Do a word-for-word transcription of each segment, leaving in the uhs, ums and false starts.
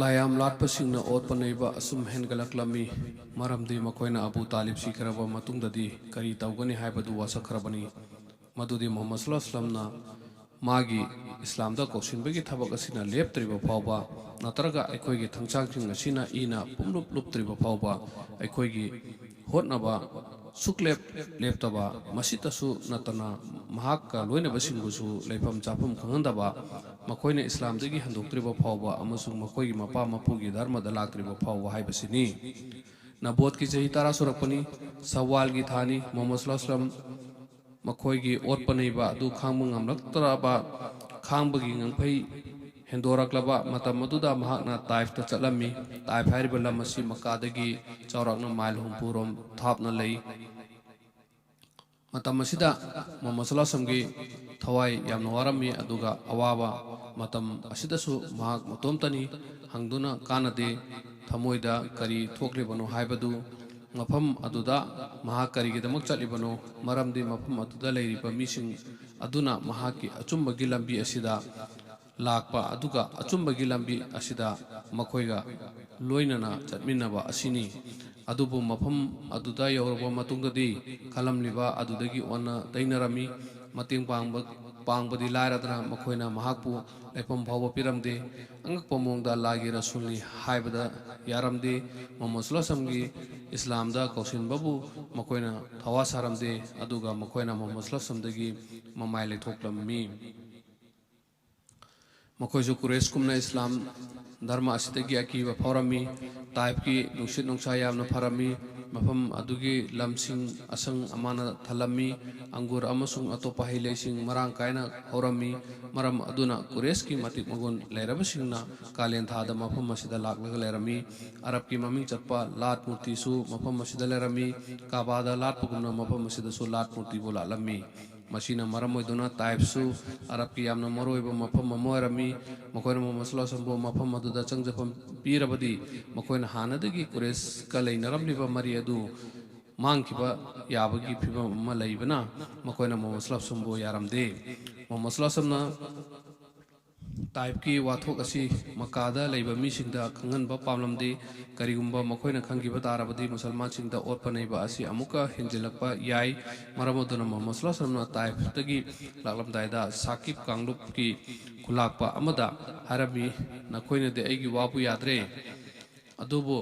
ꯂꯥꯏꯌꯥꯝ ꯂꯥꯠꯄꯁꯤꯡꯅ ꯑꯣꯠꯄ ꯅꯩꯕ ꯑꯁꯨꯝ ꯍꯦꯟꯒꯠꯂꯛꯂꯝꯃꯤ, ꯃꯔꯝꯗꯤ ꯃꯈꯣꯏꯅ ꯑꯕꯨ ꯇꯥꯂꯤꯕ ꯁꯤꯈ꯭ꯔꯕ ꯃꯇꯨꯡꯗꯗꯤ ꯀꯔꯤ ꯇꯧꯒꯅꯤ ꯍꯥꯏꯕꯗꯨ ꯋꯥꯁꯛꯈ꯭ꯔꯕꯅꯤ꯫ ꯃꯗꯨꯗꯤ ꯃꯨꯍꯝꯃꯗ ꯁꯜꯂꯜꯂꯥꯍꯨ ꯑꯂꯥꯏꯍꯤ ꯋꯥꯁꯜꯂꯝꯅ ꯃꯥꯒꯤ ꯏꯁꯂꯥꯝꯗ ꯀꯧꯁꯤꯟꯕꯒꯤ ꯊꯕꯛ ꯑꯁꯤꯅ ꯂꯦꯞꯇ꯭ꯔꯤꯕ ꯐꯥꯎꯕ, ꯅꯠꯇ꯭ꯔꯒ ꯑꯩꯈꯣꯏꯒꯤ ꯊꯥꯡꯁꯥꯡꯁꯤꯡ ꯑꯁꯤꯅ ꯏꯅ ꯄꯨꯝꯂꯨꯞ ꯂꯨꯞꯇ꯭ꯔꯤꯕ ꯐꯥꯎꯕ, ꯑꯩꯈꯣꯏꯒꯤ ꯍꯣꯠꯅꯕ ꯁꯨꯛꯂꯦꯞ ꯂꯦꯞꯇꯕ, ꯃꯁꯤꯇꯁꯨ ꯅꯠꯇꯅ ꯃꯍꯥꯛꯀ ꯂꯣꯏꯅꯕꯁꯤꯡꯕꯨꯁꯨ ꯂꯩꯐꯝ ꯆꯥꯐꯝ ꯈꯪꯍꯟꯗꯕ, ꯃꯈꯣꯏꯅ ꯏꯁꯂꯥꯝꯗꯒꯤ ꯍꯟꯗꯣꯛꯇ꯭ꯔꯤꯕ ꯐꯥꯎꯕ ꯑꯃꯁꯨꯡ ꯃꯈꯣꯏꯒꯤ ꯃꯄꯥ ꯃꯄꯨꯒꯤ ꯙꯔꯃꯗ ꯂꯥꯛꯇ꯭ꯔꯤꯕ ꯐꯥꯎꯕ ꯍꯥꯏꯕꯁꯤꯅꯤ꯫ ꯅꯕꯣꯠꯀꯤ ꯆꯍꯤ ꯇꯔꯥ ꯁꯨꯔꯛꯄꯅꯤ, ꯁꯋꯥꯜꯒꯤ ꯊꯥꯅꯤ꯫ ꯃꯨꯍꯝꯃꯗ ꯁꯜꯂꯜꯂꯥꯍꯨ ꯑꯂꯥꯏꯍꯤ ꯋꯥꯁꯜꯂꯝ ꯃꯈꯣꯏꯒꯤ ꯑꯣꯠꯄ ꯅꯩꯕ ꯑꯗꯨ ꯈꯥꯡꯕ ꯉꯝꯂꯛꯇ꯭ꯔꯕ, ꯈꯥꯡꯕꯒꯤ ꯉꯝꯈꯩ ꯍꯦꯟꯗꯣꯔꯛꯂꯕ ꯃꯇꯝ ꯑꯗꯨꯗ ꯃꯍꯥꯛꯅ ꯇꯥꯏꯐꯇ ꯆꯠꯂꯝꯃꯤ꯫ ꯇꯥꯏꯐ ꯍꯥꯏꯔꯤꯕ ꯂꯝ ꯑꯁꯤ ꯃꯛꯀꯥꯗꯒꯤ ꯆꯥꯎꯔꯥꯛꯅ ꯃꯥꯏꯜ ꯍꯨꯝꯐꯨ ꯔꯣꯝ ꯊꯥꯞꯅ ꯂꯩ꯫ ꯃꯇꯝ ꯑꯁꯤꯗ ꯃꯨꯍꯝꯃꯗ ꯁꯜꯂꯜꯂꯥꯍꯨ ꯑꯂꯥꯏꯍꯤ ꯋꯥꯁꯜꯂꯝꯒꯤ ꯊꯋꯥꯏ ꯌꯥꯝꯅ ꯋꯥꯔꯝꯃꯤ, ꯑꯗꯨꯒ ꯑꯋꯥꯕ ꯃꯇꯝ ꯑꯁꯤꯗꯁꯨ ꯃꯍꯥꯛ ꯃꯇꯣꯝꯇꯅꯤ ꯍꯪꯗꯨꯅ ꯀꯥꯟꯅꯗꯦ꯫ ꯊꯃꯣꯏꯗ ꯀꯔꯤ ꯊꯣꯛꯂꯤꯕꯅꯣ ꯍꯥꯏꯕꯗꯨ, ꯃꯐꯝ ꯑꯗꯨꯗ ꯃꯍꯥꯛ ꯀꯔꯤꯒꯤꯗꯃꯛ ꯆꯠꯂꯤꯕꯅꯣ, ꯃꯔꯝꯗꯤ ꯃꯐꯝ ꯑꯗꯨꯗ ꯂꯩꯔꯤꯕ ꯃꯤꯁꯤꯡ ꯑꯗꯨꯅ ꯃꯍꯥꯛꯀꯤ ꯑꯆꯨꯝꯕꯒꯤ ꯂꯝꯕꯤ ꯑꯁꯤꯗ ꯂꯥꯛꯄ, ꯑꯗꯨꯒ ꯑꯆꯨꯝꯕꯒꯤ ꯂꯝꯕꯤ ꯑꯁꯤꯗ ꯃꯈꯣꯏꯒ ꯂꯣꯏꯅꯅ ꯆꯠꯃꯤꯟꯅꯕ ꯑꯁꯤꯅꯤ꯫ ꯑꯗꯨꯕꯨ ꯃꯐꯝ ꯑꯗꯨꯗ ꯌꯧꯔꯕ ꯃꯇꯨꯡꯗꯗꯤ ꯈꯜꯂꯝꯂꯤꯕ ꯑꯗꯨꯗꯒꯤ ꯑꯣꯟꯅ ꯇꯩꯅꯔꯝꯃꯤ꯫ ꯃꯇꯦꯡ ꯄꯥꯡꯕ, ꯄꯥꯡꯕꯗꯤ ꯂꯥꯏꯔꯗꯅ ꯃꯈꯣꯏꯅ ꯃꯍꯥꯛꯄꯨ ꯂꯩꯐꯝ ꯐꯥꯎꯕ ꯄꯤꯔꯝꯗꯦ꯫ ꯑꯉꯛꯄ ꯃꯑꯣꯡꯗ ꯑꯜꯂꯥꯍꯒꯤ ꯔꯁꯨꯜꯅꯤ ꯍꯥꯏꯕꯗ ꯌꯥꯔꯝꯗꯦ꯫ ꯃꯨꯍꯝꯃꯗ ꯁꯜꯂꯜꯂꯥꯍꯨ ꯑꯂꯥꯏꯍꯤ ꯋꯥꯁꯜꯂꯝꯒꯤ ꯏꯁꯂꯥꯝꯗ ꯀꯧꯁꯤꯟꯕꯕꯨ ꯃꯈꯣꯏꯅ ꯊꯋꯥ ꯁꯥꯔꯝꯗꯦ, ꯑꯗꯨꯒ ꯃꯈꯣꯏꯅ ꯃꯨꯍꯝꯃꯗ ꯁꯜꯂꯜꯂꯥꯍꯨ ꯑꯂꯥꯏꯍꯤ ꯋꯥꯁꯜꯂꯝꯗꯒꯤ ꯃꯃꯥꯏ ꯂꯩꯊꯣꯛꯂꯝꯃꯤ꯫ ꯃꯈꯣꯏꯁꯨ ꯀꯨꯔꯦꯁꯀꯨꯝꯅ ꯏꯁꯂꯥꯝ ꯙꯔꯃ ꯑꯁꯤꯗꯒꯤ ꯑꯀꯤꯕ ꯐꯥꯎꯔꯝꯃꯤ꯫ ꯇꯥꯏꯐꯀꯤ ꯅꯨꯡꯁꯤꯠ ꯅꯨꯡꯁꯥ ꯌꯥꯝꯅ ꯐꯔꯝꯃꯤ꯫ ꯃꯐꯝ ꯑꯗꯨꯒꯤ ꯂꯝꯁꯤꯡ ꯑꯁꯪ ꯑꯃꯥꯟꯅ ꯊꯜꯂꯝꯃꯤ꯫ ꯑꯪꯒꯨꯔ ꯑꯃꯁꯨꯡ ꯑꯇꯣꯞꯄ ꯍꯩ ꯂꯩꯁꯤꯡ ꯃꯔꯥꯡ ꯀꯥꯏꯅ ꯍꯧꯔꯝꯃꯤ꯫ ꯃꯔꯝ ꯑꯗꯨꯅ ꯀꯨꯔꯦꯁꯀꯤ ꯃꯇꯤꯛ ꯃꯒꯨꯟ ꯂꯩꯔꯕꯁꯤꯡꯅ ꯀꯥꯂꯦꯟ ꯊꯥꯗ ꯃꯐꯝ ꯑꯁꯤꯗ ꯂꯥꯛꯂꯒ ꯂꯩꯔꯝꯃꯤ꯫ ꯑꯔꯕꯀꯤ ꯃꯃꯤꯡ ꯆꯠꯄ ꯂꯥꯠ ꯃꯨꯔꯇꯤꯁꯨ ꯃꯐꯝ ꯑꯁꯤꯗ ꯂꯩꯔꯝꯃꯤ꯫ ꯀꯥꯕꯥꯗ ꯂꯥꯠꯄꯒꯨꯝꯅ ꯃꯐꯝ ꯑꯁꯤꯗꯁꯨ ꯂꯥꯠ ꯃꯨꯔꯇꯤꯕꯨ ꯂꯥꯠꯂꯝꯃꯤ꯫ ꯃꯁꯤꯅ ꯃꯔꯝ ꯑꯣꯏꯗꯨꯅ ꯇꯥꯏꯐꯁꯨ ꯑꯔꯕꯀꯤ ꯌꯥꯝꯅ ꯃꯔꯨꯑꯣꯏꯕ ꯃꯐꯝ ꯑꯃ ꯑꯣꯏꯔꯝꯃꯤ꯫ ꯃꯈꯣꯏꯅ ꯃꯨꯍꯝꯃꯗ ꯁꯜꯂꯜꯂꯥꯍꯨ ꯑꯂꯥꯏꯍꯤ ꯋꯥꯁꯜꯂꯝꯕꯨ ꯃꯐꯝ ꯑꯗꯨꯗ ꯆꯪꯖꯐꯝ ꯄꯤꯔꯕꯗꯤ, ꯃꯈꯣꯏꯅ ꯍꯥꯟꯅꯗꯒꯤ ꯀꯨꯔꯦꯁꯀ ꯂꯩꯅꯔꯝꯂꯤꯕ ꯃꯔꯤ ꯑꯗꯨ ꯃꯥꯡꯈꯤꯕ ꯌꯥꯕꯒꯤ ꯐꯤꯚꯝ ꯑꯃ ꯂꯩꯕꯅ, ꯃꯈꯣꯏꯅ ꯃꯨꯍꯝꯃꯗ ꯁꯜꯂꯜꯂꯥꯍꯨ ꯑꯂꯥꯏꯍꯤ ꯋꯥꯁꯜꯂꯝꯕꯨ ꯌꯥꯔꯝꯗꯦ꯫ ꯃꯨꯍꯝꯃꯗ ꯁꯜꯂꯜꯂꯥꯍꯨ ꯑꯂꯥꯏꯍꯤ ꯋꯥꯁꯜꯂꯝꯅ ꯇꯥꯏꯐꯀꯤ ꯋꯥꯊꯣꯛ ꯑꯁꯤ ꯃꯀꯥꯗ ꯂꯩꯕ ꯃꯤꯁꯤꯡꯗ ꯈꯪꯍꯟꯕ ꯄꯥꯝꯂꯝꯗꯦ꯫ ꯀꯔꯤꯒꯨꯝꯕ ꯃꯈꯣꯏꯅ ꯈꯪꯈꯤꯕ ꯇꯥꯔꯕꯗꯤ ꯃꯨꯁꯜꯃꯥꯟꯁꯤꯡꯗ ꯑꯣꯠꯄ ꯅꯩꯕ ꯑꯁꯤ ꯑꯃꯨꯛꯀ ꯍꯦꯟꯖꯤꯜꯂꯛꯄ ꯌꯥꯏ꯫ ꯃꯔꯝ ꯑꯗꯨꯅ ꯃꯨꯍꯝꯃꯗ ꯁꯜꯂꯜꯂꯥꯍꯨ ꯑꯂꯩꯍꯤ ꯋꯥꯁꯜꯂꯝꯅ ꯇꯥꯏꯐꯇꯒꯤ ꯂꯥꯛꯂꯝꯗꯥꯏꯗ ꯁꯥꯀꯤꯕ ꯀꯥꯡꯂꯨꯞꯀꯤ ꯈꯨꯂꯥꯛꯄ ꯑꯃꯗ ꯍꯥꯏꯔꯝꯃꯤ, "ꯅꯈꯣꯏꯅꯗꯤ ꯑꯩꯒꯤ ꯋꯥꯕꯨ ꯌꯥꯗ꯭ꯔꯦ, ꯑꯗꯨꯕꯨ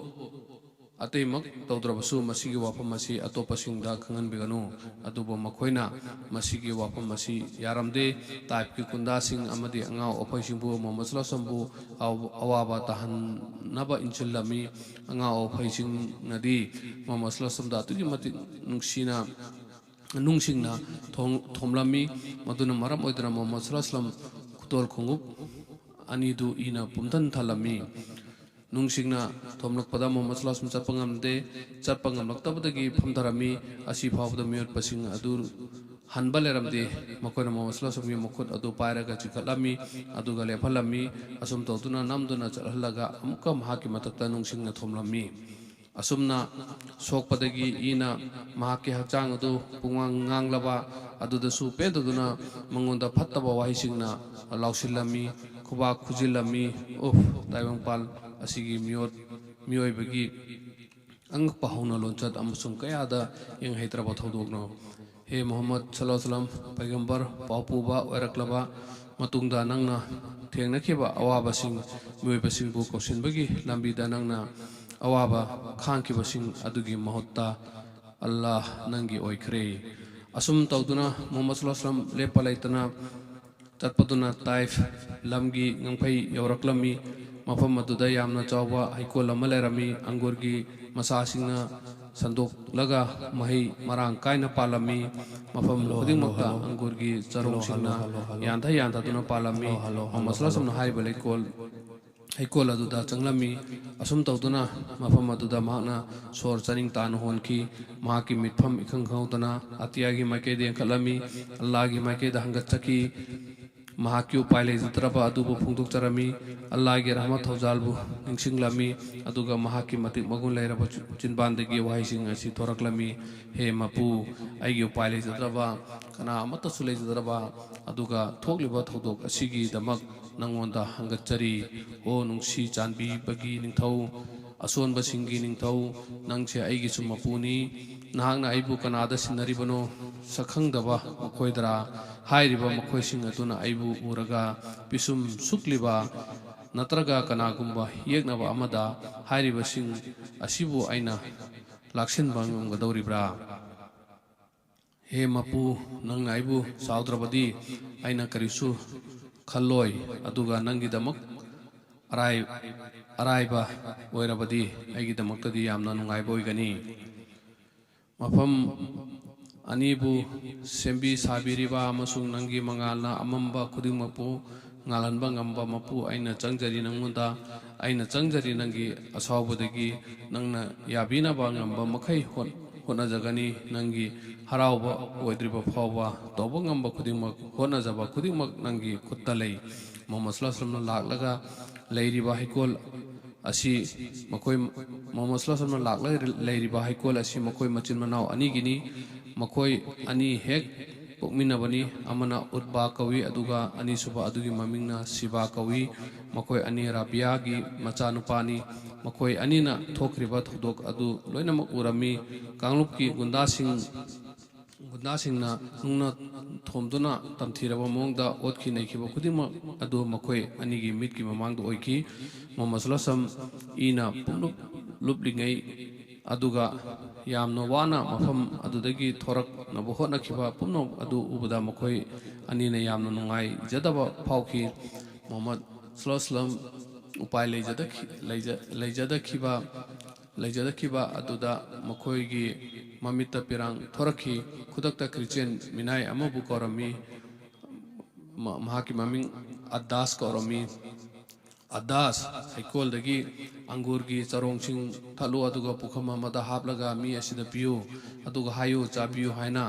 ꯑꯇꯩꯃꯛ ꯇꯧꯗ꯭ꯔꯕꯁꯨ ꯃꯁꯤꯒꯤ ꯋꯥꯐꯝ ꯑꯁꯤ ꯑꯇꯣꯞꯄꯁꯤꯡꯗ ꯈꯪꯍꯟꯕꯤꯒꯅꯨ꯫" ꯑꯗꯨꯕꯨ ꯃꯈꯣꯏꯅ ꯃꯁꯤꯒꯤ ꯋꯥꯐꯝ ꯑꯁꯤ ꯌꯥꯔꯝꯗꯦ꯫ ꯇꯥꯏꯐꯀꯤ ꯒꯨꯟꯗꯥꯁꯤꯡ ꯑꯃꯗꯤ ꯑꯉꯥꯎ ꯑꯐꯩꯁꯤꯡꯕꯨ ꯃꯨꯍꯝꯃꯗ ꯁꯜꯂꯜꯂꯥꯍꯨ ꯑꯂꯩꯍꯤ ꯋꯥꯁꯜꯂꯝꯕꯨ ꯑꯋꯥꯕ ꯇꯥꯍꯟꯅꯕ ꯏꯟꯁꯤꯜꯂꯝꯃꯤ꯫ ꯑꯉꯥꯎ ꯑꯐꯩꯁꯤꯡꯅꯗꯤ ꯃꯨꯍꯝꯃꯗ ꯁꯜꯂꯜꯂꯥꯍꯨ ꯑꯂꯩꯍꯤ ꯋꯥꯁꯜꯂꯝꯗ ꯑꯗꯨꯛꯀꯤ ꯃꯇꯤꯛ ꯅꯨꯡꯁꯤꯅ ꯅꯨꯡꯁꯤꯡꯅ ꯊꯣꯡ-, ꯊꯣꯝꯂꯝꯃꯤ꯫ ꯃꯗꯨꯅ ꯃꯔꯝ ꯑꯣꯏꯗꯨꯅ ꯃꯨꯍꯝꯃꯗ ꯁꯜꯂꯜꯂꯥꯍꯨ ꯑꯂꯩꯍꯤ ꯋꯥꯁꯜꯂꯝ ꯈꯨꯗꯣꯜ ꯈꯣꯡꯎꯞ ꯑꯅꯤꯗꯨ ꯏꯅ ꯄꯨꯝꯊꯟ ꯊꯜꯂꯝꯃꯤ꯫ ꯅꯨꯡꯁꯤꯡꯅ ꯊꯣꯝꯂꯛꯄꯗ ꯃꯨꯍꯝꯃꯗ ꯁꯜꯂꯜꯂꯥꯍꯨ ꯑꯂꯩꯍꯤ ꯋꯥꯁꯜꯂꯝ ꯆꯠꯄ ꯉꯝꯗꯦ꯫ ꯆꯠꯄ ꯉꯝꯂꯛꯇꯕꯗꯒꯤ ꯐꯝꯊꯔꯝꯃꯤ꯫ ꯑꯁꯤ ꯐꯥꯎꯕꯗ ꯃꯤꯑꯣꯠꯄꯁꯤꯡ ꯑꯗꯨ ꯍꯟꯕ ꯂꯩꯔꯝꯗꯦ꯫ ꯃꯈꯣꯏꯅ ꯃꯨꯍꯝꯃꯗ ꯁꯜꯂꯜꯂꯥꯍꯨ ꯑꯂꯩꯍꯤ ꯋꯥꯁꯜꯂꯝꯒꯤ ꯃꯈꯨꯠ ꯑꯗꯨ ꯄꯥꯏꯔꯒ ꯆꯤꯡꯈꯠꯂꯝꯃꯤ, ꯑꯗꯨꯒ ꯂꯦꯞꯍꯜꯂꯝꯃꯤ꯫ ꯑꯁꯨꯝ ꯇꯧꯗꯨꯅ ꯅꯝꯗꯨꯅ ꯆꯠꯍꯜꯂꯒ ꯑꯃꯨꯛꯀ ꯃꯍꯥꯛꯀꯤ ꯃꯊꯛꯇ ꯅꯨꯡꯁꯤꯡꯅ ꯊꯣꯝꯂꯝꯃꯤ꯫ ꯑꯁꯨꯝꯅ ꯁꯣꯛꯄꯗꯒꯤ ꯏꯅ ꯃꯍꯥꯛꯀꯤ ꯍꯛꯆꯥꯡ ꯑꯗꯨ ꯄꯨꯡꯉꯥꯡ ꯉꯥꯡꯂꯕ ꯑꯗꯨꯗꯁꯨ ꯄꯦꯟꯗꯗꯨꯅ ꯃꯉꯣꯟꯗ ꯐꯠꯇꯕ ꯋꯥꯍꯩꯁꯤꯡꯅ ꯂꯥꯎꯁꯤꯜꯂꯝꯃꯤ, ꯈꯨꯕꯥꯛ ꯈꯨꯖꯤꯜꯂꯝꯃꯤ꯫ ꯎꯐ, ꯇꯥꯏꯕꯪꯄꯥꯜ ꯑꯁꯤꯒꯤ ꯃꯤꯑꯣꯠ-, ꯃꯤꯑꯣꯏꯕꯒꯤ ꯑꯉꯛꯄ ꯍꯧꯅ ꯂꯣꯟꯆꯠ ꯑꯃꯁꯨꯡ ꯀꯌꯥꯗ ꯌꯦꯡꯍꯩꯗ꯭ꯔꯕ ꯊꯧꯗꯣꯛꯅꯣ꯫ ꯍꯦ ꯃꯨꯍꯝꯃꯗ ꯁꯜꯂꯜꯂꯥꯍꯨ ꯑꯂꯩꯍꯤ ꯋꯥꯁꯜꯂꯝ, ꯄꯩꯒꯝꯕꯔ, ꯄꯥꯎ ꯄꯨꯕ ꯑꯣꯏꯔꯛꯂꯕ ꯃꯇꯨꯡꯗ ꯅꯪꯅ ꯊꯦꯡꯅꯈꯤꯕ ꯑꯋꯥꯕꯁꯤꯡ, ꯃꯤꯑꯣꯏꯕꯁꯤꯡꯕꯨ ꯀꯧꯁꯤꯟꯕꯒꯤ ꯂꯝꯕꯤꯗ ꯅꯪꯅ ꯑꯋꯥꯕ ꯈꯥꯡꯈꯤꯕꯁꯤꯡ ꯑꯗꯨꯒꯤ ꯃꯍꯨꯠꯇ ꯑꯜꯂꯥꯍ ꯅꯪꯒꯤ ꯑꯣꯏꯈ꯭ꯔꯦ꯫ ꯑꯁꯨꯝ ꯇꯧꯗꯨꯅ ꯃꯨꯍꯝꯃꯗ ꯁꯜꯂꯜꯂꯥꯍꯨ ꯑꯂꯩꯍꯤ ꯋꯥꯁꯜꯂꯝ ꯂꯦꯞꯄ ꯂꯩꯇꯅ ꯆꯠꯄꯗꯨꯅ ꯇꯥꯏꯐ ꯂꯝꯒꯤ ꯉꯝꯈꯩ ꯌꯧꯔꯛꯂꯝꯃꯤ꯫ ꯃꯐꯝ ꯑꯗꯨꯗ ꯌꯥꯝꯅ ꯆꯥꯎꯕ ꯍꯩꯀꯣꯜ ꯑꯃ ꯂꯩꯔꯝꯃꯤ꯫ ꯑꯪꯒꯨꯔꯒꯤ ꯃꯁꯥꯁꯤꯡꯅ ꯁꯟꯗꯣꯛꯂꯒ ꯃꯍꯩ ꯃꯔꯥꯡ ꯀꯥꯏꯅ ꯄꯥꯜꯂꯝꯃꯤ꯫ ꯃꯐꯝ ꯈꯨꯗꯤꯡꯃꯛꯇ ꯑꯪꯒꯨꯔꯒꯤ ꯆꯔꯣꯡꯁꯤꯡꯅ ꯌꯥꯟꯊ ꯌꯥꯟꯊꯗꯨꯅ ꯄꯥꯜꯂꯝꯃꯤ꯫ ꯃꯨꯍꯝꯃꯗ ꯁꯜꯂꯜꯂꯥꯍꯨ ꯑꯂꯩꯍꯤ ꯋꯥꯁꯜꯂꯝꯅ ꯍꯥꯏꯔꯤꯕ ꯂꯩꯀꯣꯜ ꯍꯩꯀꯣꯜ ꯑꯗꯨꯗ ꯆꯪꯂꯝꯃꯤ꯫ ꯑꯁꯨꯝ ꯇꯧꯗꯨꯅ ꯃꯐꯝ ꯑꯗꯨꯗ ꯃꯍꯥꯛꯅ ꯁꯣꯔ ꯆꯥꯅꯤꯡ ꯇꯥꯅ ꯍꯣꯟꯈꯤ꯫ ꯃꯍꯥꯛꯀꯤ ꯃꯤꯠꯐꯝ ꯏꯈꯪ ꯈꯪꯍꯧꯗꯅ ꯑꯇꯤꯌꯥꯒꯤ ꯃꯥꯏꯀꯩꯗ ꯌꯦꯡꯈꯠꯂꯝꯃꯤ꯫ ꯑꯜꯂꯥꯍꯒꯤ ꯃꯥꯏꯀꯩꯗ ꯍꯪꯒꯠꯆꯈꯤ꯫ ꯃꯍꯥꯛꯀꯤ ꯎꯄꯥꯏ ꯂꯩꯖꯗ꯭ꯔꯕ ꯑꯗꯨꯕꯨ ꯐꯣꯡꯗꯣꯛꯆꯔꯝꯃꯤ꯫ ꯑꯜꯂꯥꯍꯒꯤ ꯔꯍꯃꯠ ꯊꯧꯖꯥꯜꯕꯨ ꯅꯤꯡꯁꯤꯡꯂꯝꯃꯤ꯫ ꯑꯗꯨꯒ ꯃꯍꯥꯛꯀꯤ ꯃꯇꯤꯛ ꯃꯒꯨꯟ ꯂꯩꯔꯕ ꯆꯤꯟꯕꯥꯟꯗꯒꯤ ꯋꯥꯍꯩꯁꯤꯡ ꯑꯁꯤ ꯊꯣꯔꯛꯂꯝꯃꯤ, "ꯍꯦ ꯃꯄꯨ, ꯑꯩꯒꯤ ꯎꯄꯥꯏ ꯂꯩꯖꯗ꯭ꯔꯕ, ꯀꯅꯥ ꯑꯃꯠꯇꯁꯨ ꯂꯩꯖꯗ꯭ꯔꯕ, ꯑꯗꯨꯒ ꯊꯣꯛꯂꯤꯕ ꯊꯧꯗꯣꯛ ꯑꯁꯤꯒꯤꯗꯃꯛ ꯅꯪꯉꯣꯟꯗ ꯍꯪꯒꯠꯆꯔꯤ꯫ ꯑꯣ ꯅꯨꯡꯁꯤ ꯆꯥꯟꯕꯤꯕꯒꯤ ꯅꯤꯡꯊꯧ, ꯑꯁꯣꯟꯕꯁꯤꯡꯒꯤ ꯅꯤꯡꯊꯧ, ꯅꯪꯁꯦ ꯑꯩꯒꯤꯁꯨ ꯃꯄꯨꯅꯤ꯫ ꯅꯍꯥꯛꯅ ꯑꯩꯕꯨ ꯀꯅꯥꯗ ꯁꯤꯟꯅꯔꯤꯕꯅꯣ? ꯁꯛꯈꯪꯗꯕ ꯃꯈꯣꯏꯗꯔꯥ? ꯍꯥꯏꯔꯤꯕ ꯃꯈꯣꯏꯁꯤꯡ ꯑꯗꯨꯅ ꯑꯩꯕꯨ ꯎꯔꯒ ꯄꯤꯁꯨꯝ ꯁꯨꯛꯂꯤꯕ ꯅꯠꯇ꯭ꯔꯒ ꯀꯅꯥꯒꯨꯝꯕ ꯌꯦꯛꯅꯕ ꯑꯃꯗ ꯍꯥꯏꯔꯤꯕꯁꯤꯡ ꯑꯁꯤꯕꯨ ꯑꯩꯅ ꯂꯥꯛꯁꯤꯟꯕ ꯉꯝꯒꯗꯧꯔꯤꯕ꯭ꯔꯥ? ꯍꯦ ꯃꯄꯨ, ꯅꯪꯅ ꯑꯩꯕꯨ ꯆꯥꯎꯗ꯭ꯔꯕꯗꯤ ꯑꯩꯅ ꯀꯔꯤꯁꯨ ꯈꯜꯂꯣꯏ, ꯑꯗꯨꯒ ꯅꯪꯒꯤꯗꯃꯛ ꯑꯔꯥꯏ-, ꯑꯔꯥꯏꯕ ꯑꯣꯏꯔꯕꯗꯤ ꯑꯩꯒꯤꯗꯃꯛꯇꯗꯤ ꯌꯥꯝꯅ ꯅꯨꯡꯉꯥꯏꯕ ꯑꯣꯏꯒꯅꯤ꯫ ꯃꯐꯝ ꯑꯅꯤꯕꯨ ꯁꯦꯝꯕꯤ ꯁꯥꯕꯤꯔꯤꯕ ꯑꯃꯁꯨꯡ ꯅꯪꯒꯤ ꯃꯉꯥꯜꯅ ꯑꯃꯝꯕ ꯈꯨꯗꯤꯡꯃꯛꯄꯨ ꯉꯥꯜꯍꯟꯕ ꯉꯝꯕ ꯃꯄꯨ, ꯑꯩꯅ ꯆꯪꯖꯔꯤ ꯅꯪꯉꯣꯟꯗ, ꯑꯩꯅ ꯆꯪꯖꯔꯤ ꯅꯪꯒꯤ ꯑꯁꯥꯎꯕꯗꯒꯤ ꯅꯪꯅ ꯌꯥꯕꯤꯅꯕ ꯉꯝꯕ ꯃꯈꯩ ꯍꯣꯠ-, ꯍꯣꯠꯅꯖꯒꯅꯤ꯫ ꯅꯪꯒꯤ ꯍꯔꯥꯎꯕ ꯑꯣꯏꯗ꯭ꯔꯤꯕ ꯐꯥꯎꯕ ꯇꯧꯕ ꯉꯝꯕ ꯈꯨꯗꯤꯡꯃꯛ, ꯍꯣꯠꯅꯖꯕ ꯈꯨꯗꯤꯡꯃꯛ ꯅꯪꯒꯤ ꯈꯨꯠꯇ ꯂꯩ꯫ ꯃꯣꯍꯝꯃꯗ ꯁꯜꯂꯜꯂꯥꯍꯨ ꯑꯂꯥꯏꯍꯤ ꯋꯥꯁꯜꯂꯝꯅ ꯂꯥꯛꯂꯒ ꯂꯩꯔꯤꯕ ꯍꯩꯀꯣꯜ ꯑꯁꯤ ꯃꯈꯣꯏ, ꯃꯣꯍꯝꯃꯗ ꯁꯜꯂꯜꯂꯥꯍꯨ ꯑꯂꯥꯏꯍꯤ ꯋꯥꯁꯜꯂꯝꯅ ꯂꯥꯛꯂꯒ ꯂꯩꯔꯤꯕ ꯍꯩꯀꯣꯜ ꯑꯁꯤ ꯃꯈꯣꯏ ꯃꯆꯤꯟ ꯃꯅꯥꯎ ꯑꯅꯤꯒꯤꯅꯤ꯫ ꯃꯈꯣꯏ ꯑꯅꯤ ꯍꯦꯛ ꯄꯣꯛꯃꯤꯟꯅꯕꯅꯤ꯫ ꯑꯃꯅ ꯎꯠꯕꯥ ꯀꯧꯏ, ꯑꯗꯨꯒ ꯑꯅꯤꯁꯨꯕ ꯑꯗꯨꯒꯤ ꯃꯃꯤꯡꯅ ꯁꯤꯕꯥ ꯀꯧꯏ꯫ ꯃꯈꯣꯏ ꯑꯅꯤ ꯔꯥꯕꯤꯌꯥꯒꯤ ꯃꯆꯥꯅꯨꯄꯥꯅꯤ꯫ ꯃꯈꯣꯏ ꯑꯅꯤꯅ ꯊꯣꯛꯈ꯭ꯔꯤꯕ ꯊꯧꯗꯣꯛ ꯑꯗꯨ ꯂꯣꯏꯅꯃꯛ ꯎꯔꯝꯃꯤ꯫ ꯀꯥꯡꯂꯨꯞꯀꯤ ꯒꯨꯟꯗꯥꯁꯤꯡ, ꯒꯨꯟꯗꯥꯁꯤꯡꯅ ꯅꯨꯡꯅ ꯊꯣꯝꯗꯨꯅ ꯇꯝꯊꯤꯔꯕ ꯃꯑꯣꯡꯗ ꯑꯣꯠꯈꯤ ꯅꯩꯈꯤꯕ ꯈꯨꯗꯤꯡꯃꯛ ꯑꯗꯨ ꯃꯈꯣꯏ ꯑꯅꯤꯒꯤ ꯃꯤꯠꯀꯤ ꯃꯃꯥꯡꯗ ꯑꯣꯏꯈꯤ꯫ ꯃꯣꯍꯝꯃꯗ ꯁꯜꯂꯜꯂꯥꯍꯨ ꯑꯂꯥꯏꯍꯤ ꯋꯥꯁꯜꯂꯝ ꯏꯅ ꯄꯨꯡꯂꯨꯞ ꯂꯨꯞꯂꯤꯉꯩ ꯑꯗꯨꯒ ꯌꯥꯝꯅ ꯋꯥꯅ ꯃꯐꯝ ꯑꯗꯨꯗꯒꯤ ꯊꯣꯔꯛꯅꯕ ꯍꯣꯠꯅꯈꯤꯕ ꯄꯨꯝꯅꯃꯛ ꯑꯗꯨ ꯎꯕꯗ ꯃꯈꯣꯏ ꯑꯅꯤꯅ ꯌꯥꯝꯅ ꯅꯨꯡꯉꯥꯏꯖꯗꯕ ꯐꯥꯎꯈꯤ꯫ ꯃꯣꯍꯝꯃꯗ ꯁꯜꯂꯜꯂꯥꯍꯨ ꯑꯂꯥꯏꯍꯤ ꯋꯥꯁꯜꯂꯝ ꯎꯄꯥꯏ ꯂꯩꯖꯗꯈꯤ-, ꯂꯩꯖ-, ꯂꯩꯖꯗꯈꯤꯕ, ꯂꯩꯖꯗꯈꯤꯕ ꯑꯗꯨꯗ ꯃꯈꯣꯏꯒꯤ ꯃꯃꯤꯠꯇ ꯄꯤꯔꯥꯡ ꯊꯣꯔꯛꯈꯤ꯫ ꯈꯨꯗꯛꯇ ꯈ꯭ꯔꯤꯁꯇꯤꯌꯥꯟ ꯃꯤꯅꯥꯏ ꯑꯃꯕꯨ ꯀꯧꯔꯝꯃꯤ꯫ ꯃ-, ꯃꯍꯥꯛꯀꯤ ꯃꯃꯤꯡ ꯑꯗꯥꯁ ꯀꯧꯔꯝꯃꯤ꯫ "ꯑꯗꯥꯁ, ꯍꯩꯀꯣꯜꯗꯒꯤ ꯑꯪꯒꯨꯔꯒꯤ ꯆꯔꯣꯡꯁꯤꯡ ꯊꯠꯂꯨ, ꯑꯗꯨꯒ ꯄꯨꯈꯝ ꯑꯃꯗ ꯍꯥꯞꯂꯒ ꯃꯤ ꯑꯁꯤꯗ ꯄꯤꯌꯨ, ꯑꯗꯨꯒ ꯍꯥꯏꯌꯨ, ꯆꯥꯕꯤꯌꯨ" ꯍꯥꯏꯅ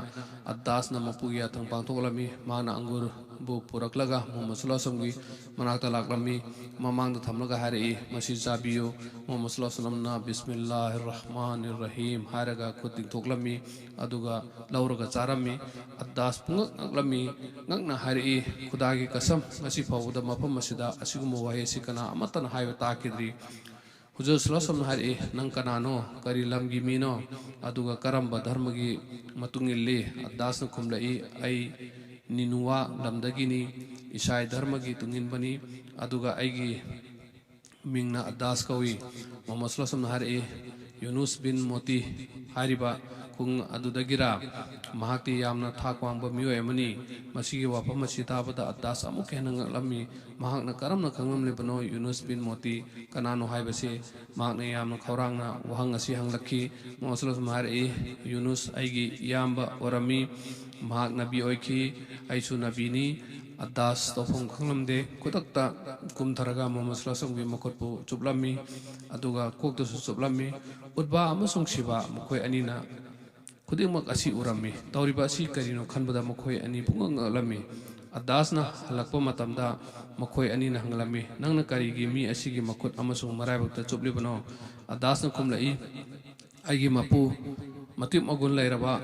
ꯑꯗꯥꯁꯅ ꯃꯄꯨꯒꯤ ꯌꯥꯊꯪ ꯄꯥꯡꯊꯣꯛꯂꯝꯃꯤ꯫ ꯃꯍꯥꯛꯅ ꯑꯪꯒꯨꯔ ꯕꯨ ꯄꯨꯔꯛꯂꯒ ꯃꯨꯍꯝꯃꯗ ꯁꯜꯂꯜꯂꯥꯍꯨ ꯑꯂꯩꯍꯤ ꯋꯥꯁꯜꯂꯝꯒꯤ ꯃꯅꯥꯛꯇ ꯂꯥꯛꯂꯝꯃꯤ꯫ ꯃꯃꯥꯡꯗ ꯊꯝꯂꯒ ꯍꯥꯏꯔꯛꯏ, "ꯃꯁꯤ ꯆꯥꯕꯤꯌꯨ"꯫ ꯃꯨꯍꯝꯃꯗ ꯁꯜꯂꯜꯂꯥꯍꯨ ꯑꯂꯩꯍꯤ ꯋꯥꯁꯜꯂꯝꯅ "ꯕꯤꯁꯃꯤꯜꯂꯥꯍꯤꯔ ꯔꯍꯃꯥꯅꯤꯔ ꯔꯍꯤꯝ" ꯍꯥꯏꯔꯒ ꯈꯨꯠ ꯇꯤꯡꯊꯣꯛꯂꯝꯃꯤ꯫ ꯑꯗꯨꯒ ꯂꯧꯔꯒ ꯆꯥꯔꯝꯃꯤ꯫ ꯑꯗꯥꯁ ꯄꯨꯡꯉꯛ ꯉꯛꯂꯝꯃꯤ꯫ ꯉꯛꯅ ꯍꯥꯏꯔꯛꯏ, "ꯈꯨꯗꯥꯒꯤ ꯀꯁꯝ, ꯉꯁꯤ ꯐꯥꯎꯕꯗ ꯃꯐꯝ ꯑꯁꯤꯗ ꯑꯁꯤꯒꯨꯝꯕ ꯋꯥꯍꯩ ꯑꯁꯤ ꯀꯅꯥ ꯑꯃꯠꯇꯅ ꯍꯥꯏꯕ ꯇꯥꯈꯤꯗ꯭ꯔꯤ"꯫ ꯍꯨꯖꯨꯔ ꯁꯜꯂꯜꯂꯥꯍꯨ ꯑꯂꯩꯍꯤ ꯋꯥꯁꯜꯂꯝꯅ ꯍꯥꯏꯔꯛꯏ, "ꯅꯪ ꯀꯅꯥꯅꯣ? ꯀꯔꯤ ꯂꯝꯒꯤ ꯃꯤꯅꯣ? ꯑꯗꯨꯒ ꯀꯔꯝꯕ ꯙꯔꯃꯒꯤ ꯃꯇꯨꯡ ꯏꯜꯂꯤ?" ꯑꯗꯥꯁꯅ ꯈꯨꯝꯂꯛꯏ, "ꯑꯩ ꯅꯤꯅꯨꯋꯥ ꯂꯝꯗꯒꯤꯅꯤ, ꯏꯁꯥꯏ ꯙꯔꯃꯒꯤ ꯇꯨꯡꯏꯟꯕꯅꯤ, ꯑꯗꯨꯒ ꯑꯩꯒꯤ ꯃꯤꯡꯅ ꯑꯗꯥꯁ ꯀꯧꯏ"꯫ ꯃꯨꯍꯝꯃꯗ ꯁꯜꯂꯜꯂꯥꯍꯨ ꯑꯂꯩꯍꯤ ꯋꯥꯁꯜꯂꯝꯅ ꯍꯥꯏꯔꯛꯏ, "ꯌꯨꯅꯨꯁ ꯕꯤꯟ ꯃꯣꯇꯤ ꯍꯥꯏꯔꯤꯕ ꯈꯨꯡꯒꯪ ꯑꯗꯨꯗꯒꯤꯔꯥ? ꯃꯍꯥꯛꯇꯤ ꯌꯥꯝꯅ ꯊꯥꯛ ꯋꯥꯡꯕ ꯃꯤꯑꯣꯏ ꯑꯃꯅꯤ"꯫ ꯃꯁꯤꯒꯤ ꯋꯥꯐꯝ ꯑꯁꯤ ꯇꯥꯕꯗ ꯑꯗꯥꯁ ꯑꯃꯨꯛꯀ ꯍꯦꯟꯅ ꯉꯛꯂꯝꯃꯤ꯫ ꯃꯍꯥꯛꯅ ꯀꯔꯝꯅ ꯈꯪꯂꯝꯂꯤꯕꯅꯣ ꯌꯨꯅꯨꯁ ꯕꯤꯟ ꯃꯣꯇꯤ ꯀꯅꯥꯅꯣ ꯍꯥꯏꯕꯁꯤ? ꯃꯍꯥꯛꯅ ꯌꯥꯝꯅ ꯈꯧꯔꯥꯡꯅ ꯋꯥꯍꯪ ꯑꯁꯤ ꯍꯪꯂꯛꯈꯤ꯫ ꯃꯨꯍꯝꯃꯗ ꯁꯜꯂꯜꯂꯥꯍꯨ ꯑꯂꯩꯍꯤ ꯋꯥꯁꯜꯂꯝꯅ ꯍꯥꯏꯔꯛꯏ, "ꯌꯨꯅꯨꯁ ꯑꯩꯒꯤ ꯏꯌꯥꯝꯕ ꯑꯣꯏꯔꯝꯃꯤ꯫ ꯃꯍꯥꯛ ꯅꯕꯤ ꯑꯣꯏꯈꯤ꯫ ꯑꯩꯁꯨ ꯅꯕꯤꯅꯤ"꯫ ꯑꯗꯥꯁ ꯇꯧꯐꯝ ꯈꯪꯂꯝꯗꯦ꯫ ꯈꯨꯗꯛꯇ ꯀꯨꯝꯊꯔꯒ ꯃꯨꯍꯝꯃꯗ ꯁꯜꯂꯜꯂꯥꯍꯨ ꯑꯂꯩꯍꯤ ꯋꯥꯁꯜꯂꯝꯒꯤ ꯃꯈꯨꯠꯄꯨ ꯆꯨꯞꯂꯝꯃꯤ, ꯑꯗꯨꯒ ꯀꯣꯛꯇꯁꯨ ꯆꯨꯞꯂꯝꯃꯤ꯫ ꯎꯠꯕꯥ ꯑꯃꯁꯨꯡ ꯁꯤꯕꯥ ꯃꯈꯣꯏ ꯑꯅꯤꯅ ꯈꯨꯗꯤꯡꯃꯛ ꯑꯁꯤ ꯎꯔꯝꯃꯤ꯫ ꯇꯧꯔꯤꯕ ꯑꯁꯤ ꯀꯔꯤꯅꯣ ꯈꯟꯕꯗ ꯃꯈꯣꯏ ꯑꯅꯤ ꯄꯨꯡꯉꯛ ꯉꯛꯂꯝꯃꯤ꯫ ꯑꯗꯥꯁꯅ ꯍꯜꯂꯛꯄ ꯃꯇꯝꯗ ꯃꯈꯣꯏ ꯑꯅꯤꯅ ꯍꯪꯂꯝꯃꯤ, "ꯅꯪꯅ ꯀꯔꯤꯒꯤ ꯃꯤ ꯑꯁꯤꯒꯤ ꯃꯈꯨꯠ ꯑꯃꯁꯨꯡ ꯃꯔꯥꯏꯕꯛꯇ ꯆꯨꯞꯂꯤꯕꯅꯣ?" ꯑꯗꯥꯁꯅ ꯈꯨꯝꯂꯛꯏ, "ꯑꯩꯒꯤ ꯃꯄꯨ ꯃꯇꯤꯛ ꯃꯒꯨꯟ ꯂꯩꯔꯕ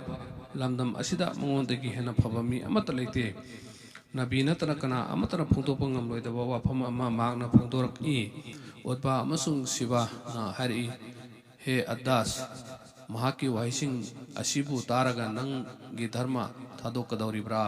ꯂꯝꯗꯝ ꯑꯁꯤꯗ ꯃꯉꯣꯟꯗꯒꯤ ꯍꯦꯟꯅ ꯐꯕ ꯃꯤ ꯑꯃꯠꯇ ꯂꯩꯇꯦ꯫ ꯅꯕꯤ ꯅꯠꯇꯅ ꯀꯅꯥ ꯑꯃꯠꯇꯅ ꯐꯣꯡꯗꯣꯛꯄ ꯉꯝꯂꯣꯏꯗꯕ ꯋꯥꯐꯝ ꯑꯃ ꯃꯍꯥꯛꯅ ꯐꯣꯡꯗꯣꯔꯛꯏ"꯫ ꯎꯠꯕꯥ ꯑꯃꯁꯨꯡ ꯁꯤꯕꯥꯅ ꯍꯥꯏꯔꯛꯏ, "ꯍꯦ ꯑꯗꯥꯁ, ꯃꯍꯥꯛꯀꯤ ꯋꯥꯍꯩꯁꯤꯡ ꯑꯁꯤꯕꯨ ꯇꯥꯔꯒ ꯅꯪꯒꯤ ꯙꯔꯃ ꯊꯥꯗꯣꯛꯀꯗꯧꯔꯤꯕ꯭ꯔꯥ?"